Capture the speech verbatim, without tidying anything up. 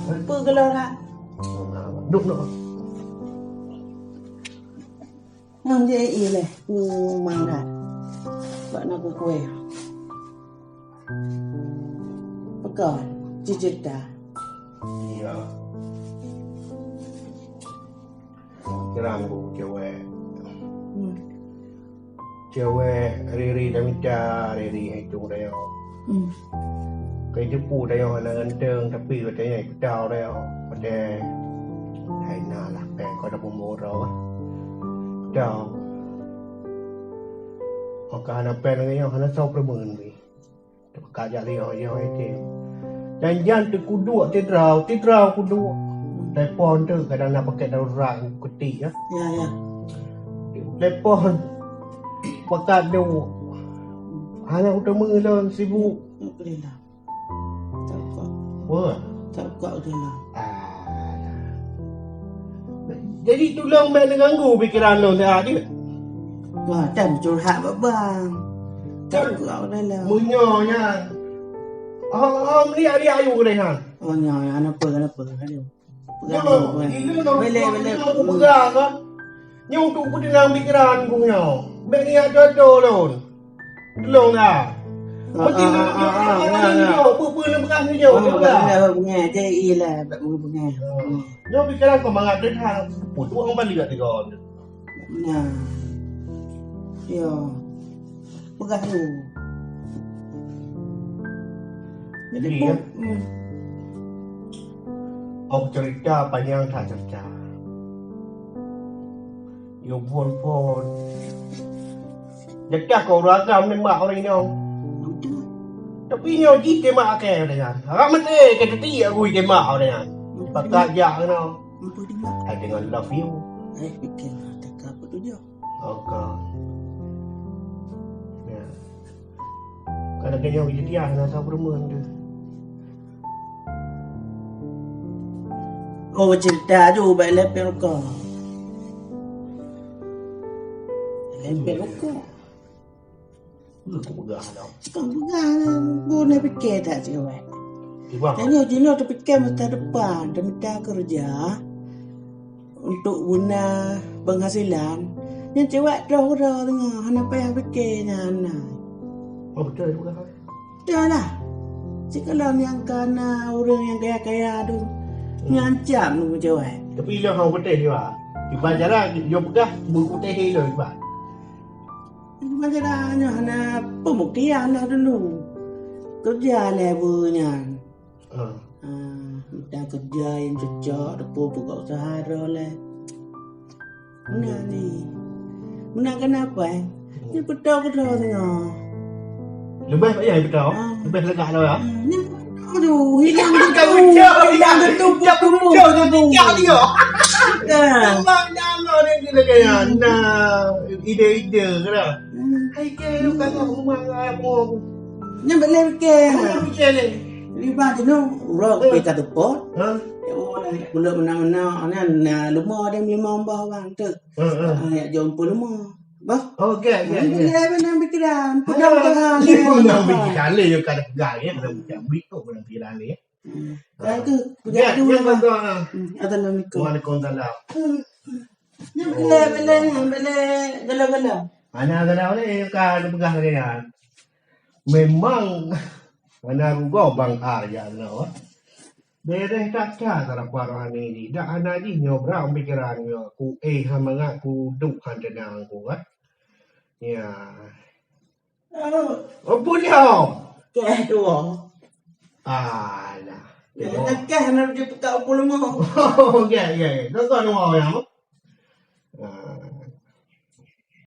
Peue geulora? Duek, duek. Ngon jih ilée, ngon mangga. Bak na kukueh. Peukon, cicita. Iya. Kiran bu cewek. Hmm. Cewek riri dah mita, riri hai tu dah yo. Hmm. Kai teupeu dah yo hana ganteng, tapi katanya peutau dah yo. Pada hai na lah pen kau dah pemborong. Peutau. Maka hana pen ngon yo, hana soe peureumeun bi. Ka jak lé oh, oh, eh, cik. Janjan teukuduek tidrau, tidrau kuduek. Telepon tu kadang na pakai darurat keutik ya. Ya, ya. Telepon. Pakat duek. Hana kuteumé lôn sibuk. Alhamdulillah. Tak buka. Wah. Tak buka udah lah. Ah. Jadi tulông bèk neuganggu pikiran lôn dah, Dik. Wah, dan curhat bak bang. Tak buka udah lah. Meunyoe nyan. Oh, oh, melihat dia ayu keunan. Oh, nyoe, nyoe, kenapa, kenapa? Aduh. Pegang dulu, eh. Belek, belek. Aku pegang kan. Nyoe untuk peutenang pikiran ku nyoe. Bèk niat jodoh lôn. Tulông dah. Ah, ah, ah, ah, ah, ah. Peue-peue lôn peugah nyoe, ah, peue-peue lôn peugah. Bengeh, bengeh, iyalah, bèk bengeh. Nyoe pikiran kau mangat deh, ha, putuh orang balik kat tiga orang. Nah. Yo. Peugah tu. Jadi, jadi, ya. Hmm. Oh, cerita panjang that cerita. Yo phon-phon. Dekat kau uragam nembak orang inong. Tapi nyoe jih tembak akai orang nyan. Harap mati ke tetik aku tembak orang nyan. Pakat jak kena. Apa dia? I dengan love you. Eh, fikir kata apa tu dia? Oke. Ya. Kalau kena kejadian, nak tahu perumahan tu. Oh, cerita tu baik lepek rokok. Lepek rokok. Aku peugah tau. Kau peugah lah. Kau nak fikir tak cewek? Kiban. Tanya jinoe terfikir masa depan, dah minta kerja untuk guna penghasilan. Yang cewek dah udah tengah, hana payah fikir nyan. Oh, betul dia peugah. Betul lah. Sekolah yang kana orang yang kaya-kaya tu. Hmm. Ngancam tu cewek. Tapi dia hang betul juga. Kiban cara dia peugah, beutôi dia kiban. Masalah nyoe hana pembuktian dah dulu. Kerja lé bu nyan. Ah. Ah, minta kerja yang cocok, depan buka usaha droe lé. Meunan ni. Meunan kenapa, eh? Ni beutôi-beutôi singoh. Leubeh payah beutôi. Ah. Leubeh lega dah, ya? Ah, ni, aduh, hilang beutôi. Hilang beutôi, beutôi, beutôi. Dah. Abang jangan ni kena kaya. Nah, ide-ide ke dah. Hmm. Hai ke lu kagak rumah aku. Nyan boleh fikir. Boleh fikir ni. Riba jenuh, urang pih ka teupot. Ha? Ya, oh, buleuen meunan-meunan, nyan, na leumo ada lima bah orang tu. Ha, ha. Ah, ya, jom pun leumo. Bah? Oh, okey, okey, okey. Boleh, boleh, pikiran. Ada, ada. Pegang-pegang. Dia pun nak pikiran ni, dia kena pegang, ya. Kena pegang. Berikut pun nak pikiran ni, ya. Hmm. Ah. Dah tu, ya, pegang dulu, ya, bah. Tuan, ah. Hmm, assalamualaikum. Waalaikumsalam. Hmm. Ni boleh, boleh, boleh, gala-gala. Mana gala boleh, ka ada pegang lagi, ya. Memang, mana rugoe bang Ar, ya Allah. Bereh that-that cara para ni. Dak hana jih nyoe brang pikiran nyoe. Ku eh, ha mangat ku duek han teunang ku, kan. Ya. Oh, pun dia. Keh dua. Alah. Ya, keh hana dia petak puluh lima. Oh, ya, ya, ya. Kau, kau nama orang?